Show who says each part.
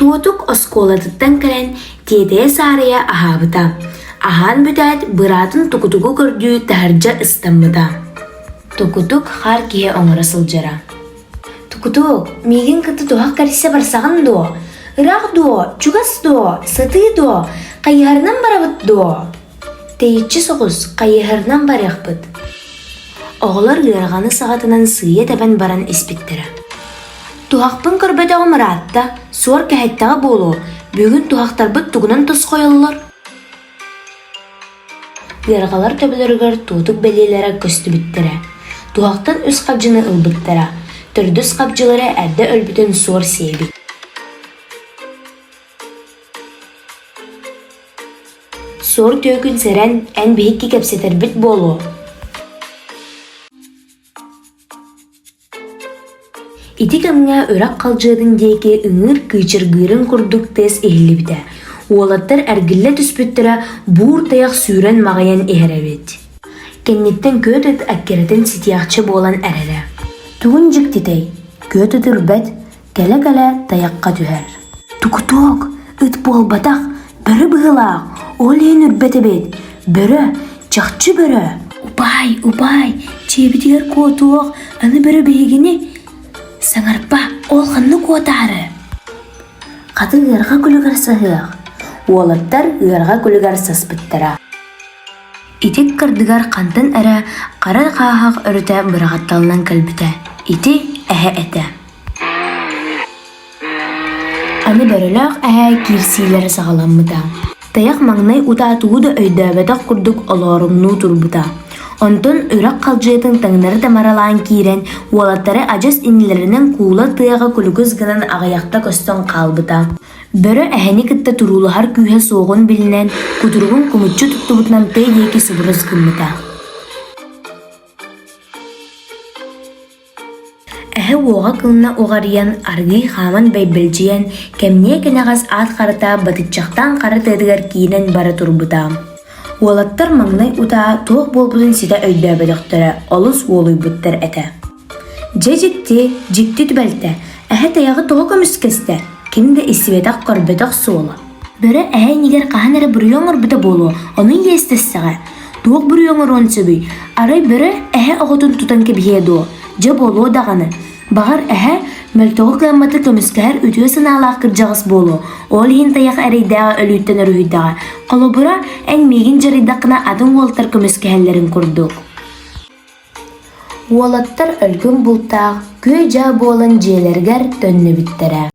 Speaker 1: Туотук оскуолатыттан кэлэн тиэтэйэ-саарыйа аһаабыта. Аһаан бүтээт, быраатын Тукутугу көрдүү таһырдьа ыстаммыта. Тукутук хаар киһи оҥоро сылдьара. Тукутук, миигин кытта туһах кэрсэ барсаҕын дуо? Ыраах дуо, чугас дуо, сытыы дуо, хайыһарынан барабыт дуо? Тэйиччи соҕус хайыһарынан барыахпыт. Оҕолор ыарҕаны саҕатынан сыыйа тэбэн баран испиттэрэ. Туһахпын көрбөтөҕүм ыраатта, суор кэһэттэҕэ буолуо, бүгүн туһахтарбыт тугунан тосхойоллор? Ыарҕалар төбөлөрүгэр туутук бэлиэлэрэ көстүбүттэрэ. Туһахтан үс хабдьыны ылбыттара, төрдүс хабдьылара эрдэ өлбүтүн суор сиэбит. Суор түөкүн сэрэн, эн биһикки кэпсэтэрбит буолуо. Ити кэмҥэ үрэх халдьыатын диэки ыҥыыр кыычыргыырын курдук тыас иһиллибитэ. Уолаттар эргиллэ түспүттэрэ буур тайах сүүрэн маҕыйан иһэр эбит. Кэнниттэн күөт ыт эккирэтин ситиэхчэ буолан эрэрэ. Тугун дьиктитэй, күөт ыт үрбэт, кэлэ-кэлэ тайахха түһэр. Тукутуок, ыт буолбатах, бөрө быһыылаах, ол иһин үрбэт эбит. Бөрө, чахчы бөрө. Убаай, убаай, дьиэбитигэр куотуох, аны бөрө биһигини Саҥарба, ол ханна куотаары? Хата ыарҕа күлүгэр саһыах. Уолаттар ыарҕа күлүгэр саспыттара. Ити ыккардыгар хантан эрэ хара хааһах өрүтэ быраҕатталанан кэлбитэ. Ити эһэ этэ. Аны бөрөлөөх эһэ киирсиилэрэ саҕаламмыта. Тайах маҥнай утаа тугу да өйдөөбөтөх курдук олоорумнуу турбута. Онтон үрэх халдьыатын таҥнары тамаралаан киирэн, уолаттары адьас иннилэринэн куула тыаҕа күлүгүс гынан аҕыйахта көстөн хаалбыта. Бөрө эһэни кытта туруулаһар күүһэ суоҕун билинэн, кутуругун кумуччу туттубутунан тыа диэки субурус гыммыта. Эһэ уоҕа кылына уҕарыйан, аргыый хааман бэйбэлдьийэн, кэмниэ кэнэҕэс аат харата батыччахтаан хара тыатыгар киирэн бара турбута. Уолаттар маҥнай утаа туох буолбутун ситэ өйдөөбөтөхтөрө, олус уолуйбуттар этэ. Дьэ дьикти, дьикти түбэлтэ, эһэ тайаҕы тоҕо көмүскэстэ, ким да истибэтэх-көрбөтөх суола. Бөрө эһэ иннигэр хаһан эрэ буруйу оҥорбута буолуо, ону иэстэстэҕэ. Туох буруйу оҥоруон сөбүй? Арай бөрө эһэ оҕотун тутан кэбиһиэ дуо? Дьэ буолуо даҕаны. Баҕар эһэ мөлтөҕү кыамматы көмүскэһэр үтүө санаалаах кырдьаҕас буолуо. Ол иһин тайах эрэйдээҕи өлүүттэн өрүһүйдэҕэ. Холобура, эн миигин дьарыйдаххына атын уолтар көмүскэһэллэрин курдук. Уолаттар өлгөм бултаах, күө-дьаа буолан дьиэлэригэр төннүбүттэрэ.